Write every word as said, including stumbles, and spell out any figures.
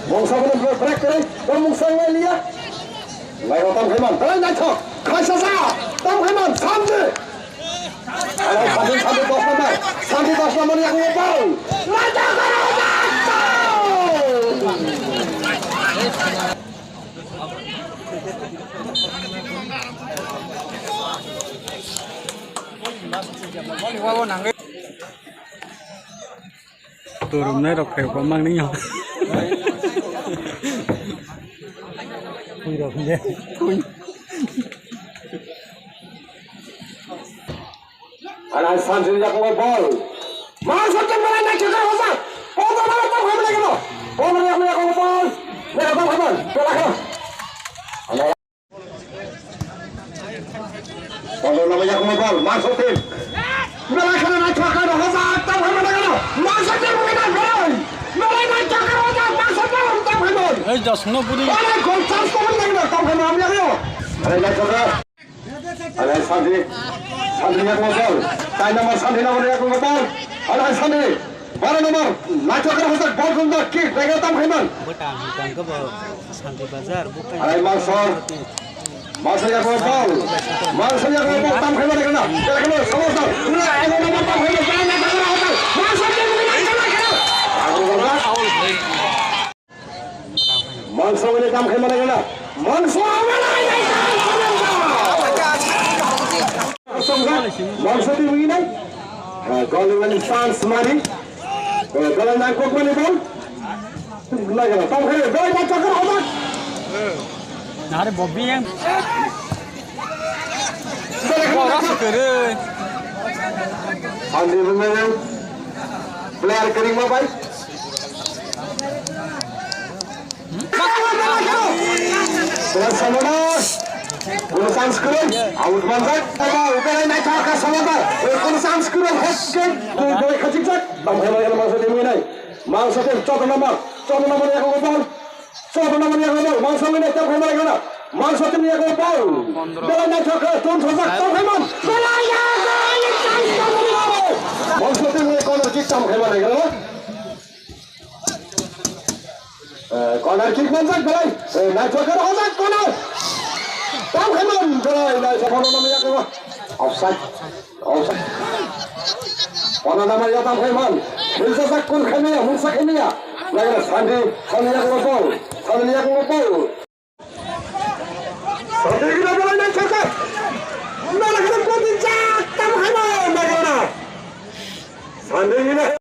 Mungsa bini break kwrwi, bo mungsa wngya liya. Lairo tam khaiman, hai naithok, khaisa sa, tam khaiman, samdi. Hai, samdi, samdi dos number, samdi dos number yang ngepal. Naithok, naithok, naithok. Turumnai rok khe ko mang nini. Pui rok ne. Pui. Ala sanjin yak mo bol. Mar sa ke mara na ke ko sa. Ko ko mara ta hamle ko. Ko mara hamle ko bol. Mara ta hamle. Pela ko. Pondro number yakung bol, Mangso team. Belai kheno naithok khe rw hojak, tam khe mane gano. Mangso team wngwi nai belai. Belai naithok khe rw hojak, Mangso team tam khe mane. Ei jasno budi. Belai gol chance to wngwi nai tam khe mane amya yo. Belai naithok khe. Belai Santi. Santi yakung bol. Tai number Santi number yakung bol. Belai Santi. Bara number, naithok khe hojak, bol khum da, kick, rega tam khaiman. Bwtang, bwtang khe bo Santi Bazar, bwkhai. Arai Mangso. Mangso ya bol, bol. Mangso ya bol, bol tam khaiman kena. Kena kena, sama sa. Pura ego number tam khaiman, jai naithok khe hojak. Mangso ya bol, tam khaiman kena. Mangso wngwi tam khe mane gana. Mangso wngwi tam khe mane gana. Mangso team wngwi nai. Eh, goal wngwi chance mani. Eh, goal nang kok mani bol. Nai gana. Tam khe goal ba chakar hojak. Nare Bobby yang. Bora se kere. Andi wngwi nai. Player kering ma bai. Kono chance kwrwi, out manjak. Aba, uberai naithok kha Samata. Kono chance kwrwi, head kick. Bwlai khachikjak. Tam khe mane gana Mangso team wngwi nai. Mangso team chotto number. Chotto number yakung bol. Chotto number yakung bol. Mangso wngwi nai tam khe mane gana. Mangso team yakung bol. Bwlai naithok kha, tun thojak, tam khe man. Bwlai ya, bwlai ya, chance tam khe man. Mangso team wngwi corner kick tam khe mane gana. Eh, corner kick manjak belai. Eh, naithok khe rw hojak corner. Tam khaiman belai, naithok khe rw hojak. Offside. Offside. Corner number ya tam khaiman. Hilsa sak kun khaimaya, mungsa khaimaya. Lagana Santi, Santi yakung bol. Santi yakung bol. Santi gina belai naithok khe. Nana khe poti jak tam khaiman, nagana. Santi gina.